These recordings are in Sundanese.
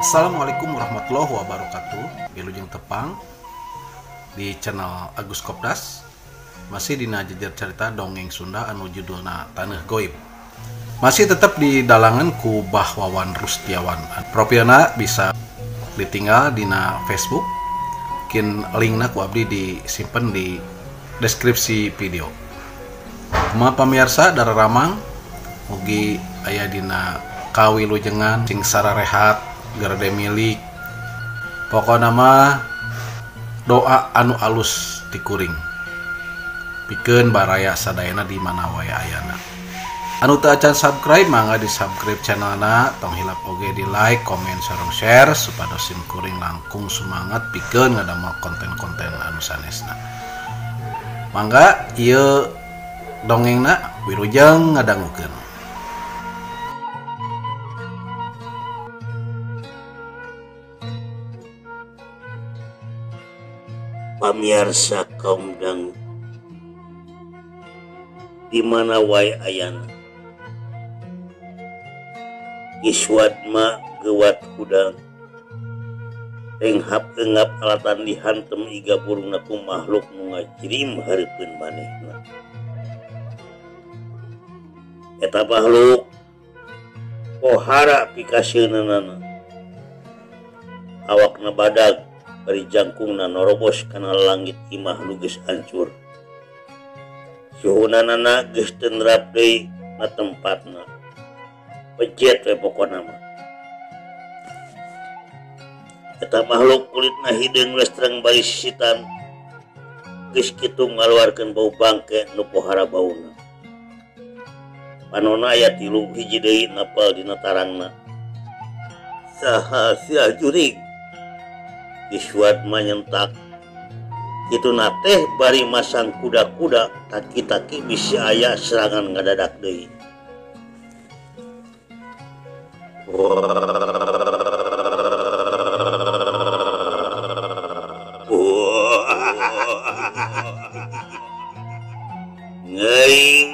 Assalamualaikum warahmatullahi wabarakatuh. Wilujeng tepang di channel Agus Kopdas. Masih dina jejer cerita dongeng Sunda anu judulna Taneuh Goib. Masih tetap di dalangan ku Bah Wawan Rustiawan. Profilna bisa ditinggal dina Facebook. Mungkin linkna ku abdi disimpan di deskripsi video. Kumaha pamirsa dararamang, mugi aya dina kawilujengan sing sararehat garede milik. Pokona mah doa anu alus ti kuring pikeun baraya sadayana di mana wae ayana. Anu teu acan subscribe mangga di subscribe channelna, tong hilap oge di like, komen, sareng share supados sim kuring langkung semangat pikeun ngadamel konten-konten anu sanesna. Mangga ieu dongengna wilujeng ngadangukeun. Pamiarsa kaum dangu di mana wae ayana, Iswatma gewat hudang renghap engap alatan dihantem iga burungna ku makhluk nu ngajirim hareupeun manehna. Eta makhluk pohara pikasieunana, awakna badag bari jangkungna norobos kana langit imah nu geus hancur. Suhunanana geus teu nerap deui na tempatna. Pejet we pokona mah. Eta makhluk kulitna hideung lestreng bari sisitan, geus kitu ngaluarkeun bau bangke nu pohara bauna. Panona aya tilu, hiji deui napal dina tarangna. Saha sia jurig? Iswatma nyentak. Kitu na teh bari masang kuda-kuda taki-taki bisi aya serangan ngadadak deui. Ngaing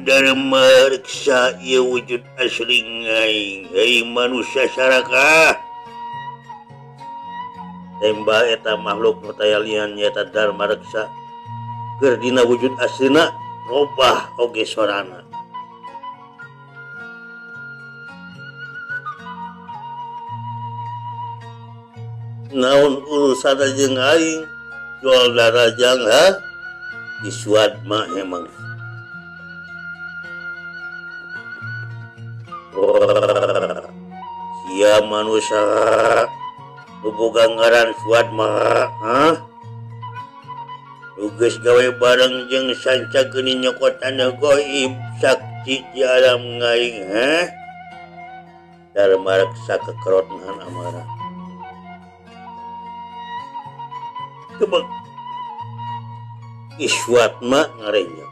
Dharma Reksa ieu wujud asli ngaing, hei manusia sarakah. Tembak eta makhluk nu tayalian nyaeta Dharma Reksa keur dina wujud aslina robah oge sorana. Naon urusan jeung aing jual darajang ha? Iswatma emang. Sia manusia boga ngaran Suatma, ha? Nu geus gawe bareng jeung sanca geuni nyokot taneuh goib sakti di alam ngaing, ha? Dharma Reksa kekerot nahan amarah. Kebek Iswatma ngarenyok.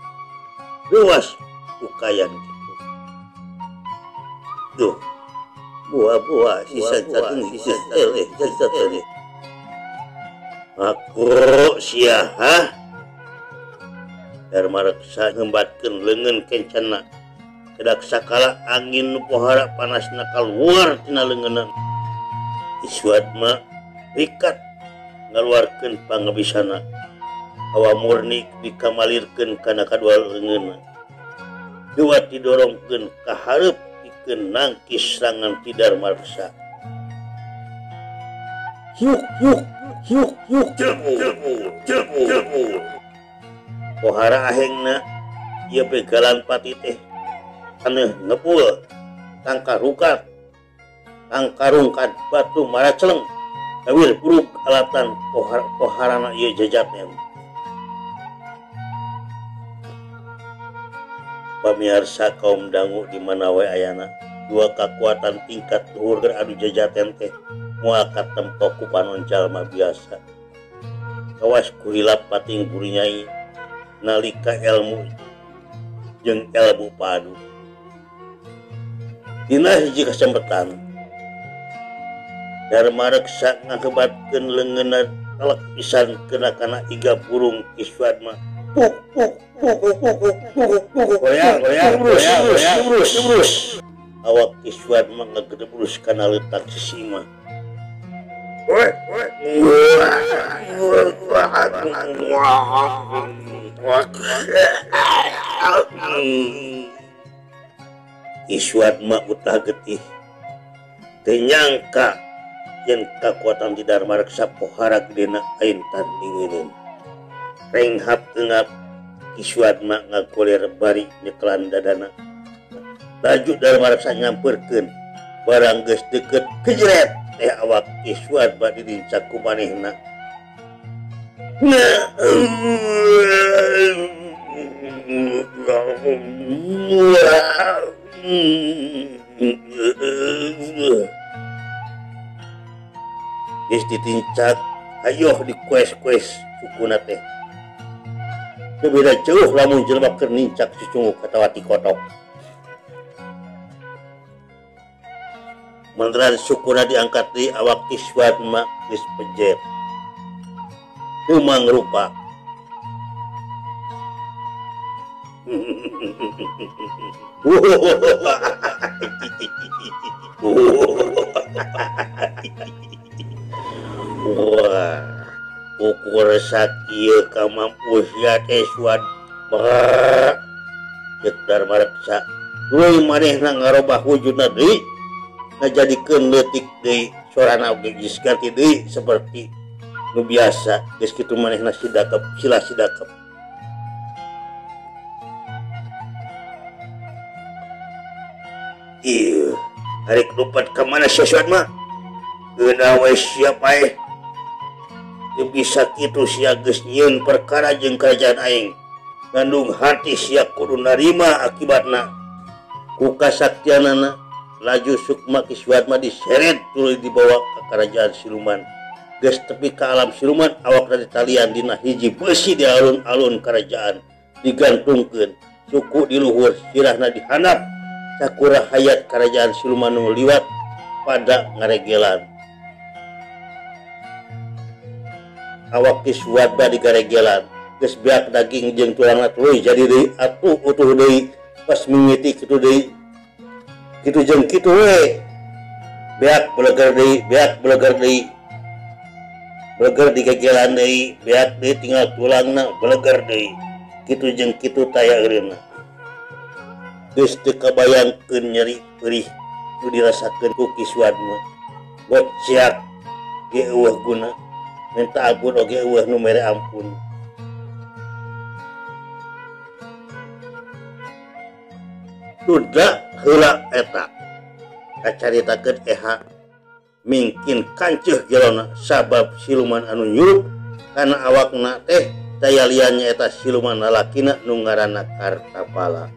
Luas ukayan kitu. Duh. Buah-buah sisa sisa sisa tadi. Aku sia ha? Dharma Reksa ngembatkeun leungeun kencana. Kedak sakala angin nu pohara panasna kaluar tina leungeunna. Iswatma rikat ngaluarkeun pangebisana. Hawa murni dikamalirkeun kana kadua leungeunna. Dua didorongkeun ka hareup nangkis serangan ti Dharma Reksa. Yuk yuk yuk yuk jebul jebul jebul. Pohara ahengna ieu begalan pati teh taneuh ngepul tangkarukat tangkarungkat batu maraceleng gawir buruk alatan poharana ieu jejatnya. Pamiarsa kaum dangu di mana wae ayana, dua kakuatan tingkat luhur keur adu jajaten teh moal katempo ku panon jalma biasa. Kawas kuhilap pating burinyai nalika ilmu jeung ilmu padu. Dina hiji kasempetan Dharma Reksa ngakebatkeun leungeunna telek pisan kena kana iga burung Iswatma. Puk puk puk puk puk puk puk goyang goyang goyang goyang terus. Awak Iswatma ngagedebrus kana leutak sisima. Iswatma utah getih teu nyangka yen kakuatan di Dharma Reksa pohara gedena ain tandingeun. Renghap tengap Iswatma ngagoler bari nyekelan dadana. Laju Dharma Reksa nyamperkeun barang geus deukeut kejret teh awak Iswatma dilincak ku manehna. Geus ditincak hayoh dikues-kues sukuna teh. Teu beda jauh lamun jelema keur nincak cucunguk atawa tikotok. Manteran sukuna diangkat di awak Iswatma geus pejet. Teu mangrupa. Wah, ukur sakieu kamampus ya teh Iswatma. Ceuk Dharma Reksa, duwe manehna ngarobah wujudna deui. Ngajadikeun leutik deui sorana oge geus ganti deui seperti nu biasa geus kitu manehna sidakep sila sidakep. Ieu arek lompat ka mana sia Iswatma? Geuna we sia paeh. Teu bisa kitu sia geus nyieun perkara jeung kerajaan aing. Ngandung hati sia kudu narima akibatna. Ku kasaktianana laju sukma Iswatma diseret tuluy dibawa ke kerajaan siluman. Geus tepi ka alam siluman awakna ditalian dina hiji beusi di alun-alun kerajaan digantungkeun suku di luhur sirahna dihandap sakura hayat kerajaan siluman nu liwat pada ngaregelan. Awak Iswatma digaregelan geus beak daging jeung tulangna tuluy jadi deui atuh utuh deui pas mimiti kitu deui kitu jeung kitu we beak beleger deui beak beleger deui beleger digegelan deui beak deui tinggal tulangna beleger deui kitu jeung kitu taya eureunna. Geus teu kabayangkeun nyeri perih nu dirasakeun ku Iswatma. Gociak ge eueuh guna minta ampun oge eueuh nu mere ampun. Duda heula eta kacaritakeun eha mingkin kanceuh gelona sabab siluman anu nyurup kana awakna teh daya lian nyaeta siluman lalakina nu ngaranna Kartapala.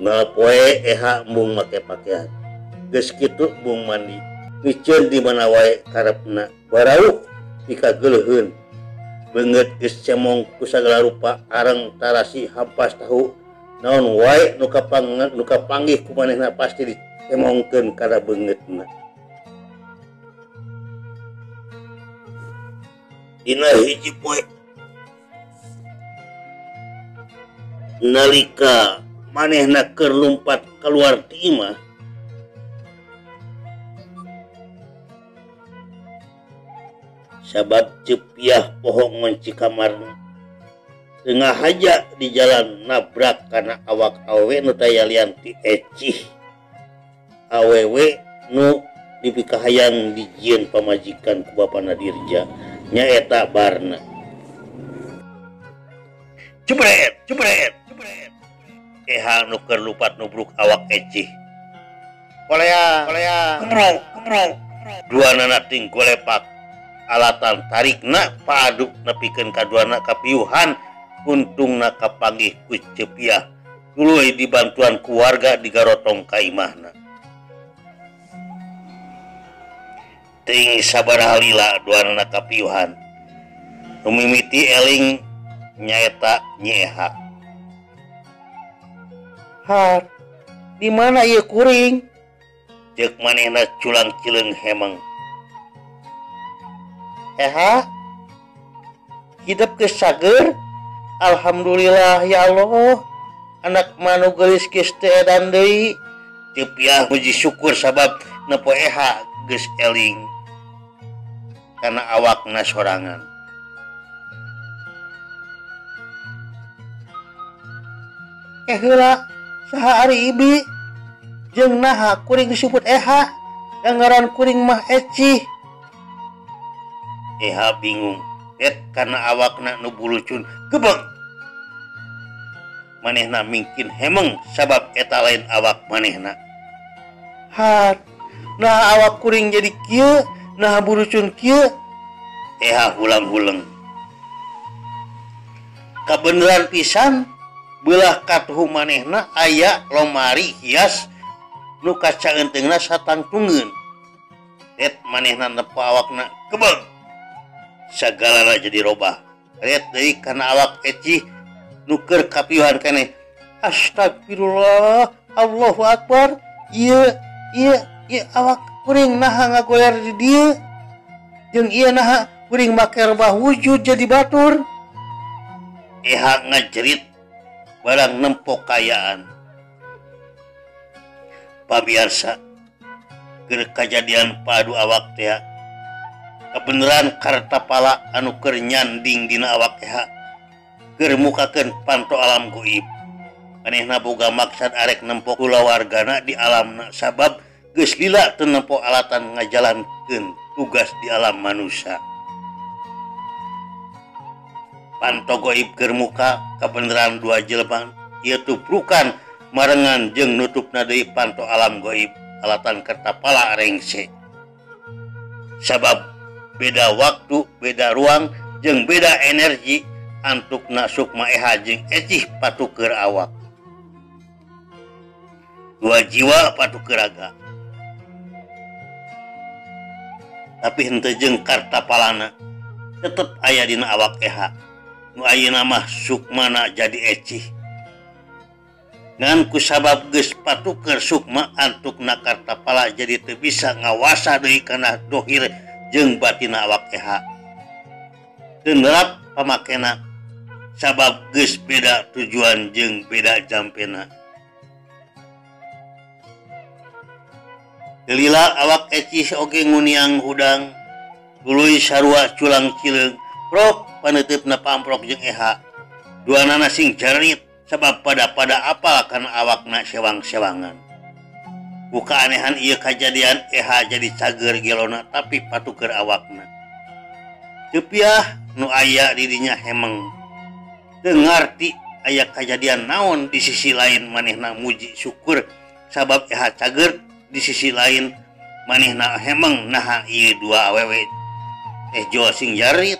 Unggal poe eha embung make pakaian geus kitu embung mandi miceun di mana wae karepna barauh dikageuleuheun. Beungeut geus cemong ku sagala rupa areng tarasi hampas tahu naon wae nu kapanggih ku manehna pasti dicemongkeun kana beungeutna. Dina hiji poe nalika manehna keur lumpat keluar ti imah sabab cepiah poho ngunci kamarna tengah haja di jalan nabrak kana awak awewe nu taya lian ti ecih awewe nu dipikahayang dijieun pamajikan ku bapana Dirja nyaeta Barna. Jebret jebret jebret eha nu keur lupat nubruk awak ecih kolea kolea kemrong kemrong duanana ting golepak alatan tarikna paduk nepikeun kaduana kapiuhan untungna kapanggih ku Cepiah tuluy dibantuan ku warga digarotong ka imahna. Teuing sabaraha lila duanana kapiuhan nu mimiti eling nyaeta Nyi Eha. Har, di mana ieu kuring? Ceuk manehna culang cileung hemeng. Eha, hidup geus sager. Alhamdulillah ya Allah. Anak manu geulis geus teu edan deui. Cepiah muji syukur sabab Nepo Eha geus eling kana awakna sorangan. Heula saha ari ibi jeung naha kuring disebut Eha da ngaran kuring mah Ecih. Eha bingung et kana awakna nu bulucun gebeng. Manehna mingkin hemeng sabab eta lain awak manehna. Hat, nah awak kuring jadi kieu, nah bulucun kieu. Eha hulang-huleng. Kabeneran pisan belah katuhu manehna aya lomari hias nu kaca eunteungna satangtungeun. Ret manehna nepo awakna gebeng. Sagalana jadi robah. Ret deui kana awak Ecih nu keur kapiuhan keneh. Astagfirullah, Allahu akbar. Ieu ieu ieu awak kuring naha ngagoler di dieu. Jeung ieu naha kuring make rebah wujud jadi batur. Eha ngajerit barang nempo kayaan. Pabiarsa keur kajadian padu awak teh kabeneran kartapala anu keur nyanding dina awak Eha keur mukakeun panto alam goib. Manehna boga maksad arek nempo kulawargana di alamna sabab geus lila teu nempo alatan ngajalankeun tugas di alam manusia. Panto goib keur muka kabeneran dua jelema ieu tuprukan marengan jeung nutupna deui panto alam goib alatan kertapala rengse. Sabab beda waktu, beda ruang jeung beda energi antukna sukma Eha jeung Ecih patuker awak. Dua jiwa patuker raga. Tapi henteu jeung kartapalana tetep aya dina awak Eha. Nu ayeuna mah sukmana jadi Ecih. Ngan kusabab geus patuker sukma antukna kartapala jadi teu bisa ngawasa deui kana dohir jeung batina awak Eha. Teu nerap pamakena sabab geus beda tujuan jeung beda jampena. Lila awak Ecih oge nguniang hudang tuluy sarua culang cileung prok paneuteup pamprok jeung Eha. Duanana sing jarit sabab pada apal kana awakna sewang-sewangan. Ku kaanehan ieu kajadian Eha jadi cager gelona tapi patuker awakna. Teu piah nu aya di dinya hemeng. Teu ngarti aya kajadian naon di sisi lain manehna muji syukur sabab Eha cager, di sisi lain manehna hemeng naha ieu dua awewe jual sing jarit.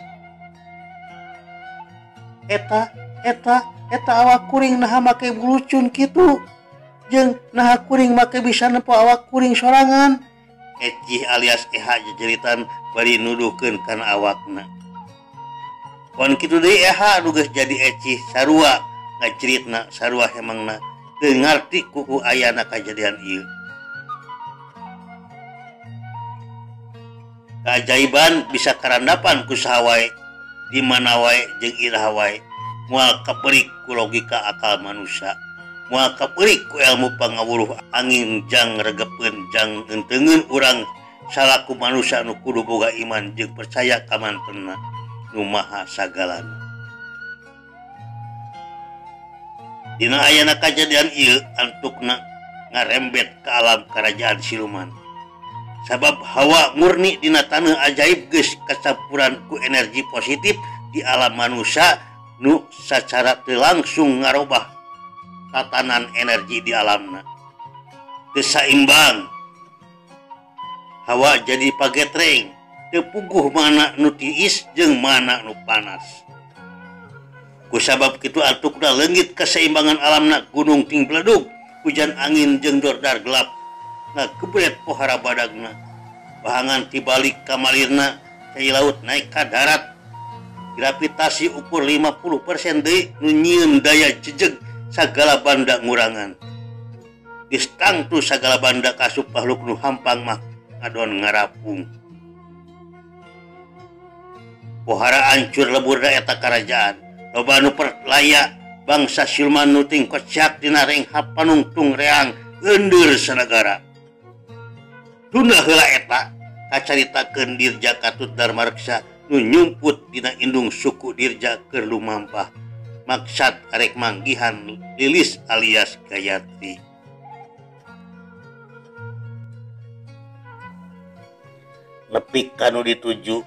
Eta eta eta awak kuring naha make bulucun kitu jeung naha kuring make bisa nempo awak kuring sorangan. Ecih alias Eha jejeritan bari nuduhkeun kana awakna. Pon kitu deui Eha nu geus jadi Ecih sarua ngaceritna sarua hemengna teu ngarti kuku ayana kajadian ieu. Keajaiban bisa karandapan ku saha wae, di mana wae jeung iraha wae. Moal kaperik ku logika akal manusia, moal kaperik ku ilmu pangawuruh angin jang regepeun jang entengeun urang salaku manusia nu kudu boga iman jeung percaya ka mantenna nu maha sagalana. Dina ayana kajadian ieu antukna ngarembet ka alam kerajaan siluman. Sabab hawa murni dina taneuh ajaib geus kacampuran ku energi positif di alam manusia nu sacara teu langsung ngarobah tatanan energi di alamna. Teu saimbang. Hawa jadi pagetreng, teu puguh mana nu tiis jeung mana nu panas. Kusabab kitu antukna leungit keseimbangan alamna gunung ting beledug, hujan angin jeung dordar gelap ngagebret pohara badagna. Bahangan tibalik kamalirna, cai laut naik ka darat. Gravitasi ukur 50% deui nu nyieun daya jejeg sagala banda ngurangan. Geus tangtu sagala banda kasup makhluk nu hampang mah ngadon ngarapung. Pohara hancur leburna eta karajaan. Loba nu perlaya bangsa siluman nu ting kocak dina renghap panungtung reang eundur sanagara. Tunda heula eta kacaritakeun Dirja katut Darmareksa nu nyumput dina indung suku Dirja keur lumampah maksad arek manggihan Lilis alias Gayatri. Nepi ka nu dituju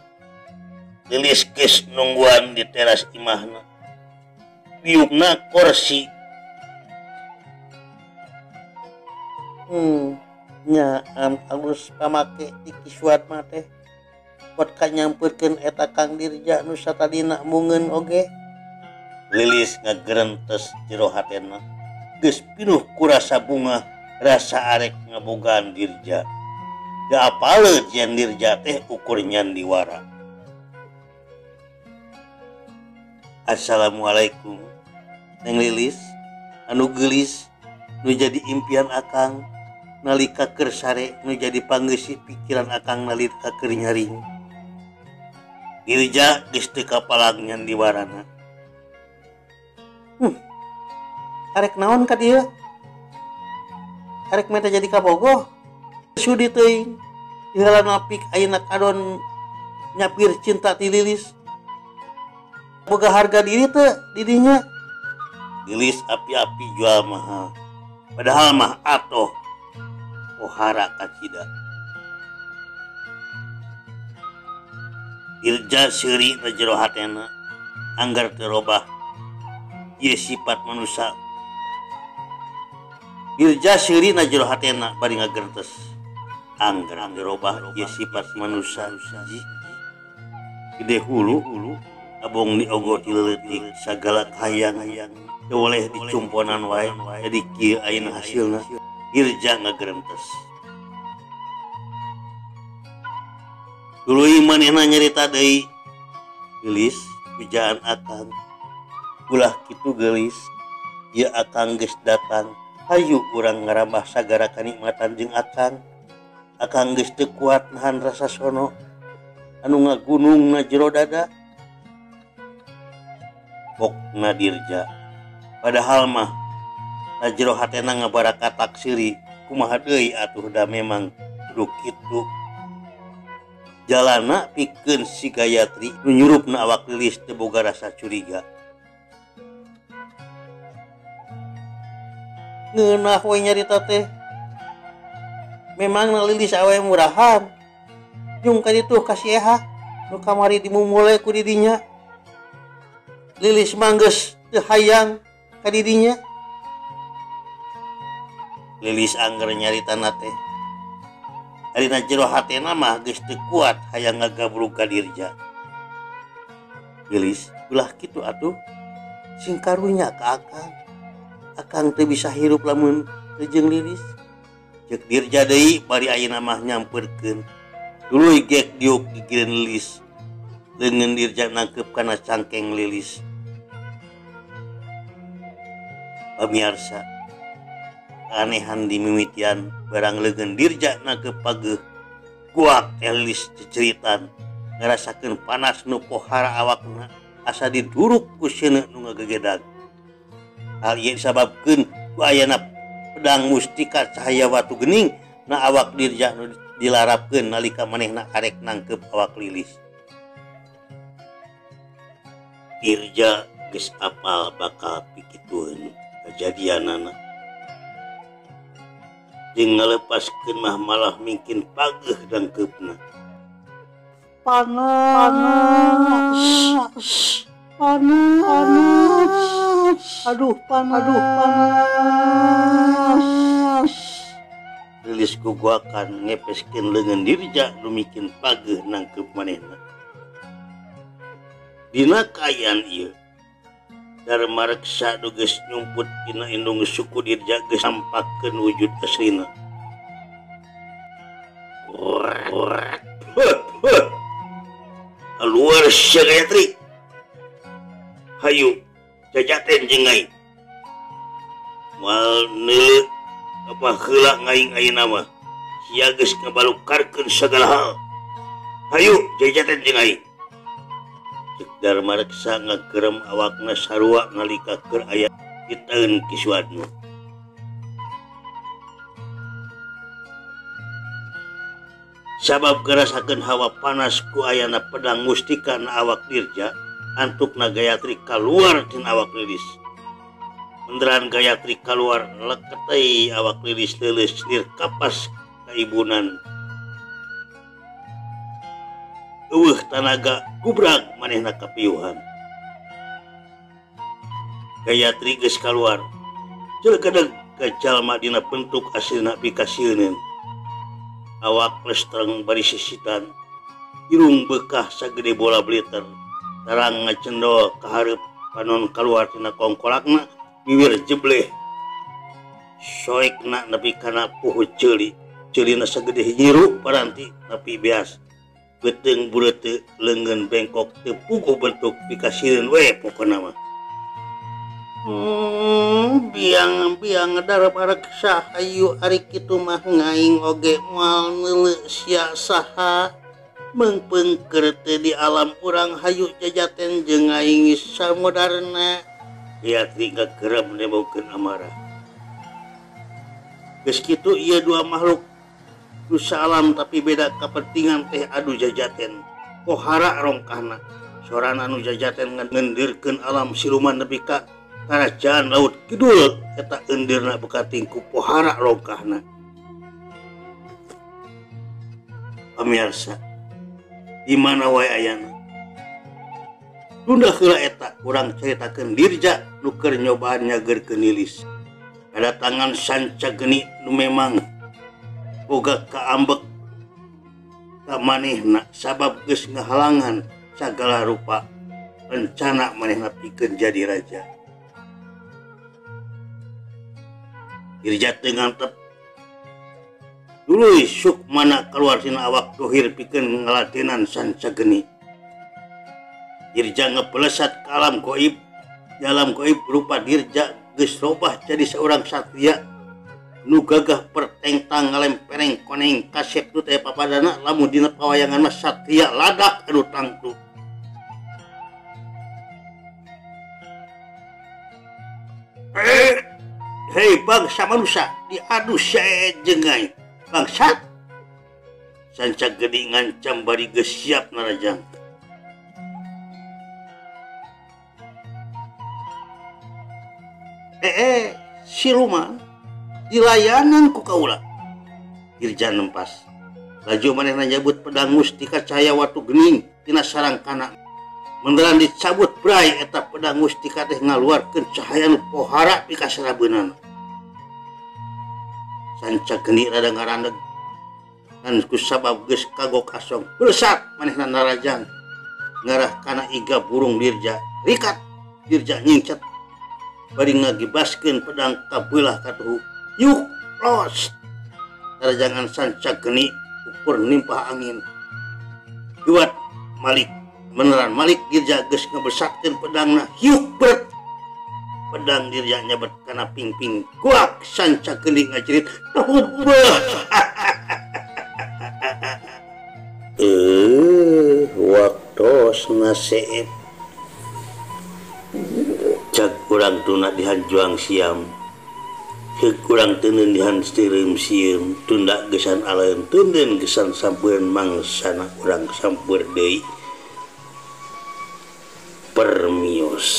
Lilis geus nungguan di teras imahna. Diukna kursi. Nyaam alus pamake di Kisuat mah teh. Pot ka nyampeurkeun eta Kang Dirja nu satadina mungeun oge. Lilis ngagerentes jero hatena. Geus pinuh ku rasa bunga, rasa arek ngabogaan Dirja. Da apaleut yen Dirja teh ukur nyandiwara. Assalamualaikum Neng Lilis, anu geulis nu jadi impian akang nalika keur sare nu jadi panggeusi pikiran akang nalika keur nyaring. Dirja geus teu kapalang nyandiwarana. Arek naon ka dieu? Arek meta jadi kabogoh? Sudi teuing. Diheula napik ayeuna kadon nyapir cinta ti Lilis. Boga harga diri teh didinya. Lilis api-api jual mahal. Padahal mah atoh pohara kacida. Dirja seuri na jero hatena anggar teu robah ieu sifat manusia. Dirja seuri na jero hatena bari ngagertes anggar teu robah ieu sifat manusia. Gede hulu abong diogo ti leutik sagala kahayang teu boleh dicumponan wae jadi kieu ayeuna hasilna. Dirja ngagerentes. Tuluy manehna nyarita deui. Geulis pujaan akang. Ulah kitu geulis, ieu akang geus datang. Hayu urang ngarambah sagara kanikmatan jeung akang. Akang geus teu kuat nahan rasa sono anu ngagunung na jero dada. Pokna Dirja. Padahal mah na jero hatena ngabarakatak seuri kumaha deui atuh da memang kudu kitu. Jalana pikeun si Gayatri nu nyurupna awak Lilis teu boga rasa curiga. Ngeunah we nyarita teh. Memang na Lilis awe murahan. Jung ka ditu ka si Eha nu kamari dimumule ku didinya. Lilis mah geus teu hayang ka didinya. Lilis angger nyaritana teh. Arina jero hatena mah geus teu kuat hayang ngagabrug ka Dirja. Lilis, ulah kitu atuh. Sing karunya ka akang. Akang teu bisa hirup lamun teu jeung Lilis. Ceuk Dirja deui bari ayeuna mah nyampeurkeun. Tuluy gek diuk gigireun Lilis. Leungeun Dirja nangkeup kana cangkeng Lilis. Pamiarsa, anehan di mimitian barang leungeun Dirja nangkeup pageuh. Guak teh Lilis ceceritan ngarasakeun panas nu pohara awakna asa diduruk ku seuneu nu ngagegedag. Hal ieu disababkeun ku ayana pedang mustika cahaya watu gening na awak Dirja nu dilarapkeun nalika manehna arek nangkeup awak Lilis. Dirja geus apal bakal pikitueun kajadianana. Jeung ngalepaskeun mah malah mingkin pageuh dangkeupna. Panas, panas, aduh panas, aduh panas. Lilis guguakan ngepeskeun leungeun Dirja nu mikeun pageuh nangkeup manehna. Dina kaayaan ieu Darmareksa nu geus nyumput dina indung suku Dirja geus nampakeun wujud aslina. Keluar sia Gayatri. Hayu jajaten jeung aing. Moal neuleuh apa heula ngaing ayeuna mah. Sia geus ngabalukarkeun sagala hal. Hayu jajaten jeung aing. Cek Darmareksa ngagerem awakna sarua nalika keur aya diteun Ki Suwadmo. Sabab ngarasakeun hawa panas ku ayana pedang mustika na awak Dirja, antukna Gayatri kaluar tina awak Lilis. Menderan Gayatri kaluar leketei awak Lilis leuleus lir kapas kaibunan. Eueuh tanaga gubrag manehna kapiuhan. Gayatri geus kaluar. Celekedeg ka jalma dina bentuk aslina pikasieuneun. Awak lestreng bari sisitan, irung bekah sagede bola bliter, tarang ngacendol ka hareup panon kaluar tina kongkolakna, biwir jebleh. Soekna nepi kana puhu ceuli, ceulina sagede nyiru paranti nepi beas. Beuteung bureuteu leungeun bengkok teu puguh bentuk pikasieuneun we pokona mah. Biang-biang darap areksa hayu ari kitu mah ngaing oge moal neuleu sia saha meungpeungker teh di alam urang hayu jajaten jeung aing samodarna. Gayatri ngagerem nembokeun amarah. Geus kitu ieu dua makhluk nu saalam tapi beda kepentingan teh adu jajaten. Pohara rongkahna. Sorana anu jajaten ngendirkeun alam siluman nepi ka Kerajaan Laut Kidul eta endirna bekating ku pohara rongkahna. Pamirsa, di mana wae ayana? Tunda heula eta urang caritakeun Dirja nu keur nyobaan nyageurkeun Lilis. Kadatangan sanca geni nu memang boga kaambek ka manehna sabab geus ngahalangan sagala rupa rencana manehna pikeun jadi raja. Dirja teu ngantep. Tuluy sukmana kaluar tina awak dohir pikeun ngaladenan sanca geni. Dirja ngepelesat ka alam goib. Di alam goib rupa Dirja geus robah jadi seorang satria nu gagah pertengtang ngalempereng koneng kasep nu teh papadana lamun dina pawayangan mah satria ladak anu tangtu. Hei bangsa manusia diadu sia jeung aing. Bangsat. Sanca geni ngancam bari geus siap narajang. Siluman dilayanan ku kaula. Dirja nempas. Laju manehna nyabut pedang mustika cahaya watu gening tina sarangkana. Menderan dicabut bray eta pedang mustika teh ngaluarkeun cahaya nu pohara pikasarabeunana. Sanca geni rada ngarandeg. Ngan ku sabab geus kagok asong. Belesat manehna narajang ngarah kana iga burung Dirja. Rikat Dirja nyingcet bari ngagibaskeun pedang kabelah katuhu. Yuk los. Narajangan sanca geni ukur nimpah angin. Juat Malik meneran Malik Dirja geus ngebesatkeun pedangna. Hiuk bret. Pedang Dirja nyabet kana pingping. Kuak sanca geni ngajerit. Waktosna seep. Cag urang tuna dihanjuang siam. Heuk urang teuneun dihan sirem sieum. Tunda gesan aleun teuneun gesan sampeun mangsana urang sampeur deui. Permios.